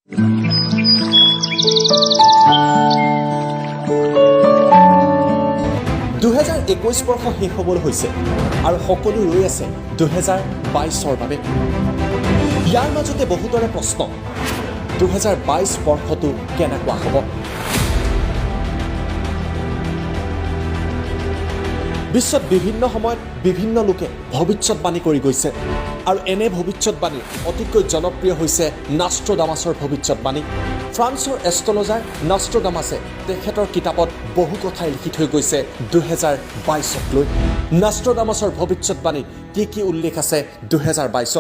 2021 বৰ্ষ শেষ হ'বলৈ হৈছে আৰু সকলো ৰৈ আছে 2022ৰ বাবে। ইয়াৰ মাজতে বহুতৰে প্ৰশ্ন, 2022 বৰ্ষটো কেনেকুৱা হ'ব? বিশ্বত বিভিন্ন সময়ত বিভিন্ন লোকে ভৱিষ্যতবাণী কৰি গৈছে আৰু এনে ভৱিষ্যতবাণী অতিকৈ জনপ্ৰিয় হৈছে নাষ্ট্ৰডামাছৰ ভৱিষ্যতবাণী। ফ্ৰান্সৰ এষ্ট্ৰলজাৰ নাষ্ট্ৰডামাছে তেখেতৰ কিতাপত বহু কথাই লিখি থৈ গৈছে 2022ক লৈ। নাষ্ট্ৰডামাছৰ ভৱিষ্যতবাণীত কি কি উল্লেখ আছে 2022ত?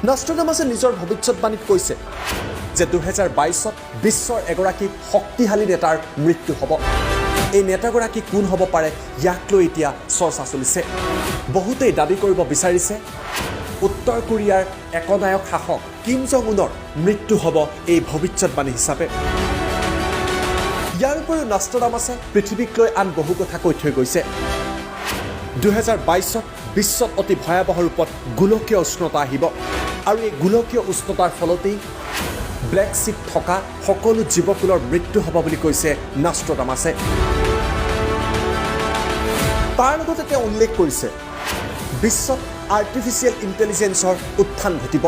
নাষ্ট্ৰডামাছে নিজৰ ভৱিষ্যতবাণীত কৈছে যে 2022ত বিশ্বৰ এগৰাকী শক্তিশালী নেতাৰ মৃত্যু হ'ব। এই নেতাগৰাকী কোন হ'ব পাৰে, ইয়াক লৈ এতিয়া চৰ্চা চলিছে। বহুতেই দাবী কৰিব বিচাৰিছে উত্তৰ কোৰিয়াৰ একনায়ক শাসক কিম জং উনৰ মৃত্যু হ'ব এই ভৱিষ্যতবাণী হিচাপে। ইয়াৰ উপৰিও নাষ্ট্ৰডামাছে পৃথিৱীক লৈ আন বহু কথা কৈ থৈ গৈছে। 2022ত বিশ্বত অতি ভয়াৱহ ৰূপত গোলকীয় উষ্ণতা আহিব আৰু এই গোলকীয় উষ্ণতাৰ ফলতেই ব্লেক চিত থকা সকলো জীৱকুলৰ মৃত্যু হ'ব বুলি কৈছে নাষ্ট্ৰডামাছে। তাৰ লগতে তেওঁ উল্লেখ কৰিছে বিশ্বত আৰ্টিফিচিয়েল ইণ্টেলিজেঞ্চৰ উত্থান ঘটিব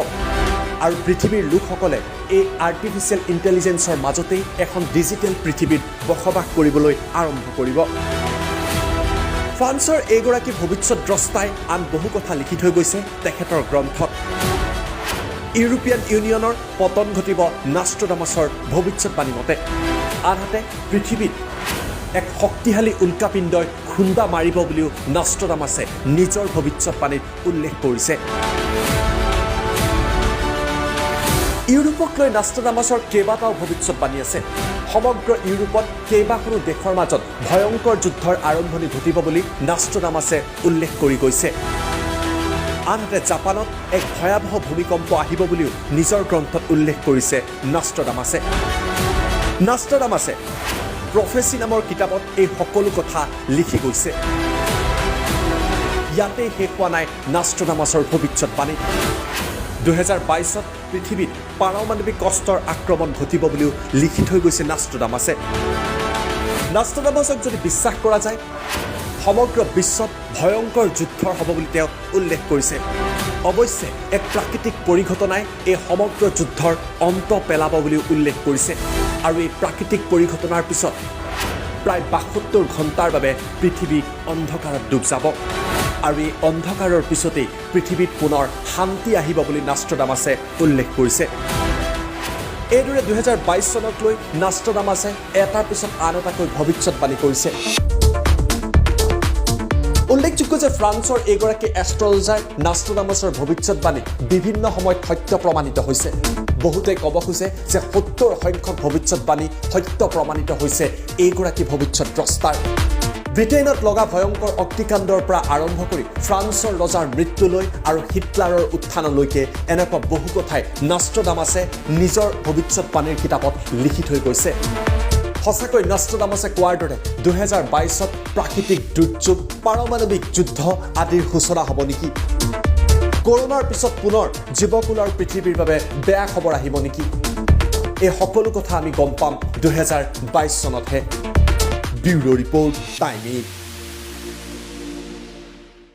আৰু পৃথিৱীৰ লোকসকলে এই আৰ্টিফিচিয়েল ইণ্টেলিজেঞ্চৰ মাজতেই এখন ডিজিটেল পৃথিৱীত বসবাস কৰিবলৈ আৰম্ভ কৰিব। ফ্ৰান্সৰ এইগৰাকী ভৱিষ্যতদ্ৰষ্টাই আন বহু কথা লিখি থৈ গৈছে তেখেতৰ গ্ৰন্থত। ইউৰোপীয়ান ইউনিয়নৰ পতন ঘটিব নাষ্ট্ৰডামাছৰ ভৱিষ্যতবাণী মতে। আনহাতে পৃথিৱীত এক শক্তিশালী উল্কাপিণ্ডই খুন্দা মাৰিব বুলিও নাষ্ট্ৰডামাছে নিজৰ ভৱিষ্যতবাণীত উল্লেখ কৰিছে। ইউৰোপক লৈ নাষ্ট্ৰডামাছৰ কেইবাটাও ভৱিষ্যতবাণী আছে। সমগ্ৰ ইউৰোপত কেইবাখনো দেশৰ মাজত ভয়ংকৰ যুদ্ধৰ আৰম্ভণি ঘটিব বুলি নাষ্ট্ৰডামাছে উল্লেখ কৰি গৈছে। আনহাতে জাপানত এক ভয়াৱহ ভূমিকম্প আহিব বুলিও নিজৰ গ্ৰন্থত উল্লেখ কৰিছে নাষ্ট্ৰডামাছে। নাষ্ট্ৰডামাছে প্ৰফেচি নামৰ কিতাপত এই সকলো কথা লিখি গৈছে। ইয়াতেই শেষ হোৱা নাই নাষ্ট্ৰডামাছৰ ভৱিষ্যতবাণী। 2022ত পৃথিৱীত পাৰমাণৱিক অস্ত্ৰৰ আক্ৰমণ ঘটিব বুলিও লিখি থৈ গৈছে নাষ্ট্ৰডামাছে। নাষ্ট্ৰডামাছক যদি বিশ্বাস কৰা যায়, সমগ্ৰ বিশ্বত ভয়ংকৰ যুদ্ধৰ হ'ব বুলি তেওঁ উল্লেখ কৰিছে। অৱশ্যে এক প্ৰাকৃতিক পৰিঘটনাই এই সমগ্ৰ যুদ্ধৰ অন্ত পেলাব বুলিও উল্লেখ কৰিছে। আৰু এই প্ৰাকৃতিক পৰিঘটনাৰ পিছত প্ৰায় 72 ঘণ্টাৰ বাবে পৃথিৱী অন্ধকাৰত ডুব যাব আৰু এই অন্ধকাৰৰ পিছতেই পৃথিৱীত পুনৰ শান্তি আহিব বুলি নাষ্ট্ৰডামাছে উল্লেখ কৰিছে। এইদৰে 2022 চনক লৈ নাষ্ট্ৰডামাছে এটাৰ পিছত আন এটাকৈ ভৱিষ্যতবাণী কৰিছে। উল্লেখযোগ্য যে ফ্ৰান্সৰ এইগৰাকী এষ্ট্ৰলজাৰ নাষ্ট্ৰডামাছৰ ভৱিষ্যতবাণী বিভিন্ন সময়ত সত্য প্ৰমাণিত হৈছে। বহুতে ক'ব খোজে যে 70 সংখ্যক ভৱিষ্যতবাণী সত্য প্ৰমাণিত হৈছে এইগৰাকী ভৱিষ্যতদ্ৰষ্টাৰ। ব্ৰিটেইনত লগা ভয়ংকৰ অগ্নিকাণ্ডৰ পৰা আৰম্ভ কৰি ফ্ৰান্সৰ ৰজাৰ মৃত্যুলৈ আৰু হিটলাৰৰ উত্থানলৈকে এনেকুৱা বহু কথাই নাষ্ট্ৰডামাছে নিজৰ ভৱিষ্যতবাণীৰ কিতাপত লিখি থৈ গৈছে। সঁচাকৈ নাষ্ট্ৰডামাছে কোৱাৰ দৰে 2022ত প্ৰাকৃতিক দুৰ্যোগ, পাৰমাণৱিক যুদ্ধ আদিৰ সূচনা হ'ব নেকি? কৰোণাৰ পিছত পুনৰ জীৱকুল আৰু পৃথিৱীৰ বাবে বেয়া খবৰ আহিব নেকি? এই সকলো কথা আমি গম পাম 2022 চনতহে। Bureau report, time 8।